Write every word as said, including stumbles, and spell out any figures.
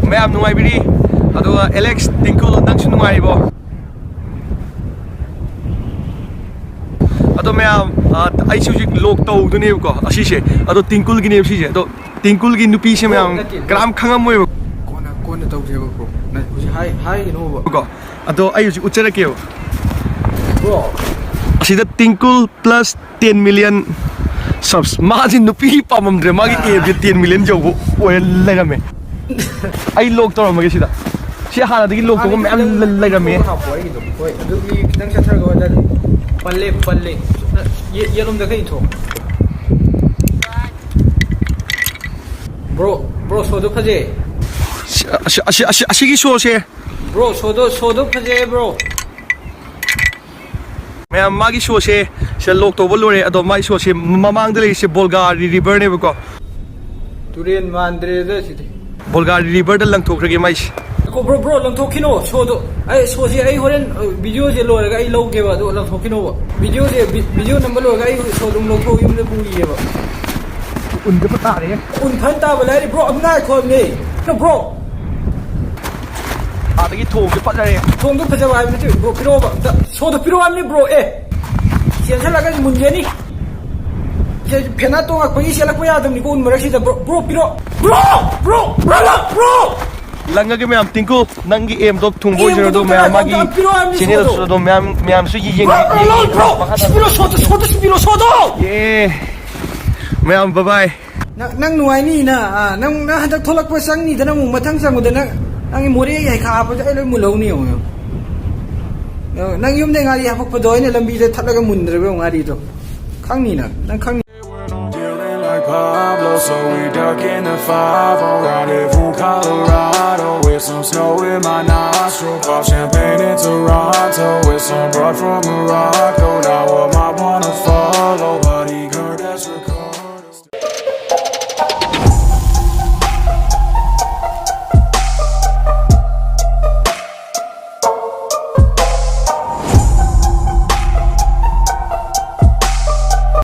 ꯃꯌꯥꯝ ꯅꯨꯡꯉꯥꯏꯕꯤꯔꯤ? ꯑꯗꯨꯒ ꯑꯦꯂꯦꯛꯁ, ꯇꯤꯡꯀꯨꯜ, ꯅꯪꯁꯨ ꯅꯨꯡꯉꯥꯏꯔꯤꯕꯣ? ꯑꯗꯣ ꯃꯌꯥꯝ, ꯑ, ꯑꯩꯁꯨ ꯍꯧꯖꯤꯛ ꯂꯣꯛ ꯇꯧꯗꯣꯏꯅꯦꯕꯀꯣ ꯑꯁꯤꯁꯦ꯫ ꯑꯗꯣ ꯇꯤꯡꯀꯨꯜꯒꯤꯅꯦꯕ ꯁꯤꯁꯦ꯫ ꯑꯗꯣ ꯇꯤꯡꯀꯨꯜꯒꯤ ꯅꯨꯄꯤꯁꯦ ꯃꯌꯥꯝ ꯅꯠꯇꯦ, ꯀꯅꯥꯝ ꯈꯪꯉꯝꯃꯣꯏꯕ꯫ ꯀꯣꯟꯅ, ꯀꯣꯟꯅ ꯇꯧꯁꯦꯕ, ꯕ꯭ꯔꯣ꯫ ꯅꯪ ꯍꯧꯖꯤꯛ ꯍꯥꯏ-, ꯍꯥꯏꯒꯅꯣꯕ꯫ ꯀꯣ꯫ ꯑꯗꯣ ꯑꯩ ꯍꯧꯖꯤꯛ ꯎꯠꯆꯔꯛꯀꯦꯕ꯫ ꯕ꯭ꯔꯣ꯫ ꯑꯁꯤꯗ Tingkul plus ten million subs꯫ ꯃꯥꯁꯤ ꯅꯨꯄꯤ ꯄꯥꯝꯃꯝꯗ꯭ꯔꯦ, ꯃꯥꯒꯤ aim ꯁꯦ ten million ꯌꯧꯕ ꯑꯣꯏꯔ ꯂꯩꯔꯝꯃꯦ꯫ ꯑꯩ ꯂꯣꯛ ꯇꯧꯔꯝꯃꯒꯦ ꯁꯤꯗ꯫ ꯁꯤ ꯍꯥꯟꯅꯗꯒꯤ ꯂꯣꯛ ꯇꯧꯕ ꯃꯌꯥꯝ ꯂꯩ-, ꯂꯩꯔꯝꯃꯦ꯫ ꯍꯥꯞꯄꯣ ꯑꯩꯒꯤꯗꯣ꯫ ꯍꯣꯏ, ꯑꯗꯨꯒꯤ ꯈꯤꯇꯪ ꯆꯠꯊꯔꯒ ꯑꯣꯏꯇꯥꯔꯗꯤ ꯄꯜꯂꯦ, ꯄꯜꯂꯦ꯫ ꯌꯦ-, ꯌꯦꯠꯂꯣꯝꯗ ꯈꯔ ꯏꯟꯊꯣꯛ꯫ ꯕ꯭ꯔꯣ, ꯕ꯭ꯔꯣ, ꯁꯣꯗꯣ ꯐꯖꯩ꯫ ꯑꯁꯤ, ꯑꯁꯤ, ꯑꯁꯤ, ꯑꯁꯤ, ꯑꯁꯤꯒꯤ ꯁꯣꯁꯦ꯫ ꯕ꯭ꯔꯣ, ꯁꯣꯗꯣ, ꯁꯣꯗꯣ ꯐꯖꯩ, ꯕ꯭ꯔꯣ꯫ ꯃꯌꯥꯝ, ꯃꯥꯒꯤ ꯁꯣꯁꯦ ꯁꯤꯗ ꯂꯣꯛ ꯇꯧꯕ ꯂꯣꯏꯔꯦ꯫ ꯑꯗꯣ ꯃꯥꯒꯤ ꯁꯣꯁꯦ ꯃꯃꯥꯡꯗ ꯂꯩꯔꯤꯁꯦ ꯕꯣꯜꯒꯥꯔꯤ ꯔꯤꯚꯔꯅꯦꯕꯀꯣ꯫ ꯇꯨꯔꯦꯟ ꯃꯥꯟꯗ꯭ꯔꯦꯗ ꯁꯤꯗꯤ꯫ ꯕꯣꯜꯒꯥꯔꯤ ꯔꯤꯚꯔꯗ ꯂꯪꯊꯣꯛꯈ꯭ꯔꯒꯦ ꯃꯥꯏꯁꯦ꯫ ꯉꯥꯏꯈꯣ, ꯕ꯭ꯔꯣ, ꯕ꯭ꯔꯣ, ꯂꯪꯊꯣꯛꯈꯤꯅꯣ ꯁꯣꯗꯣ꯫ ꯑꯩ ꯁꯣꯁꯦ ꯑꯩ ꯍꯣꯔꯦꯟ, ꯑ, ꯚꯤꯗꯤꯑꯣꯁꯦ ꯂꯣꯏꯔꯒ ꯑꯩ ꯂꯧꯒꯦꯕ, ꯑꯗꯣ ꯂꯪꯊꯣꯛꯈꯤꯅꯣꯕ꯫ ꯚꯤꯗꯤꯑꯣꯁꯦ, ꯚꯤ-, ꯚꯤꯗꯤꯑꯣ ꯅꯝꯕ ꯂꯣꯏꯔꯒ ꯑꯩ ꯁꯣ ꯑꯗꯨꯝ ꯂꯧꯊꯣꯛ ꯌꯨꯝꯗ ꯄꯨꯈꯤꯒꯦꯕ꯫ ꯎꯟꯁꯦ ꯐꯠ ꯇꯥꯔꯦꯍꯦ꯫ ꯎꯟ ꯐꯟ ꯇꯥꯕ ꯂꯥꯏꯔꯤ, ꯕ꯭ꯔꯣ, ꯑꯝ ꯉꯥꯏꯈꯣꯃꯤ꯫ ꯕ꯭ꯔꯣ꯫ ꯑꯥꯗꯒꯤ ꯊꯣꯡꯁꯦ ꯐꯖꯔꯦ꯫ ꯊꯣꯡꯗꯣ ꯐꯖꯕ ꯍꯥꯏꯕ ꯅꯠꯇꯦ, ꯕ꯭ꯔꯣ, ꯄꯤꯔꯛꯑꯣꯕ ꯑꯝꯇ꯫ ꯁꯣꯗꯣ ꯄꯤꯔꯛꯑꯣ ꯍꯥꯏꯕꯅꯤ, ꯕ꯭ꯔꯣ, ꯑꯦ꯫ ꯆꯦꯟꯁꯤꯜꯂꯒ ꯃꯨꯟꯒꯅꯤ꯫ ꯁꯦ, ꯐꯦꯅꯥ ꯇꯣꯡꯉꯛꯄꯒꯤ ꯆꯦꯜꯂꯛꯄ ꯌꯥꯗꯕꯅꯤꯀꯣ, ꯎꯟ ꯃꯔꯛꯁꯤꯗ, ꯕ꯭ꯔꯣ, ꯕ꯭ꯔꯣ, ꯄꯤꯔꯛꯑꯣ꯫ Bro, bro, bro, bro. ꯂꯪꯉꯒꯦ ꯃꯌꯥꯝ, ꯇꯤꯡꯀꯨ, ꯅꯪꯒꯤ aim ꯗꯣ ꯊꯨꯡꯕ ꯑꯣꯏꯖꯔꯣ, ꯑꯗꯣ ꯑꯦꯝꯗꯣ ꯃꯌꯥꯝ ꯃꯥꯒꯤ ꯑꯝꯇ ꯄꯤꯔꯛꯑꯣ ꯍꯥꯏꯕꯅꯤ, channel ꯁꯣꯗꯣ꯫ ꯁꯨ ꯑꯗꯨꯝ ꯃꯌꯥꯝ, ꯃꯌꯥꯝꯁꯨ ꯌꯦꯡ-, ꯕ꯭ꯔꯣ, ꯕ꯭ꯔꯣ, ꯌꯦꯡ-, ꯕ꯭ꯔꯣ, ꯃꯈꯥ ꯁꯤ ꯄꯤꯔꯛꯑꯣ, ꯁꯣꯗꯣ, ꯁꯣꯗꯣ, ꯁꯤ ꯄꯤꯔꯛꯑꯣ, ꯁꯣꯗꯣ꯫ ꯌꯦ꯫ ꯃꯌꯥꯝ, bye bye꯫ ꯅꯪ, ꯅꯪ ꯅꯨꯡꯉꯥꯏꯅꯤ, ꯅꯪ, ꯑꯥ, ꯅꯪ, ꯅꯪ ꯍꯟꯗꯛ ꯊꯣꯛꯂꯛꯄ ꯆꯪꯅꯤꯗꯅ ꯑꯃꯨꯛ ꯃꯊꯪ ꯆꯪꯕꯗ ꯅꯪ, ꯅꯪꯒꯤ ꯃꯣꯔꯦꯒꯤ ꯍꯩꯈꯥ ꯍꯥꯞꯄꯁꯦ ꯑꯩ ꯂꯣꯏ ꯃꯨꯜꯍꯧꯅꯤ ꯌꯦꯡꯉꯣ, ꯌꯦꯡꯉꯣ꯫ ꯅꯪ ꯌꯨꯝꯗꯩ ꯉꯥꯔꯤ ꯍꯥꯄꯛꯄꯗꯣ ꯑꯩꯅ ꯂꯝꯕꯤꯗ ꯊꯠꯂꯒ ꯃꯨꯟꯗ꯭ꯔꯕ ꯌꯦꯡꯉꯣ ꯉꯥꯔꯤꯗꯣ꯫ ꯈꯪꯅꯤ ꯅꯪ, ꯅꯪ ꯈꯪꯅꯤ꯫ Dealing like Pablo, so we ducking the five on Rendezvous, Colorado, with some snow in my nostril. Pop champagne in Toronto, with some broad from Morocco. Now all my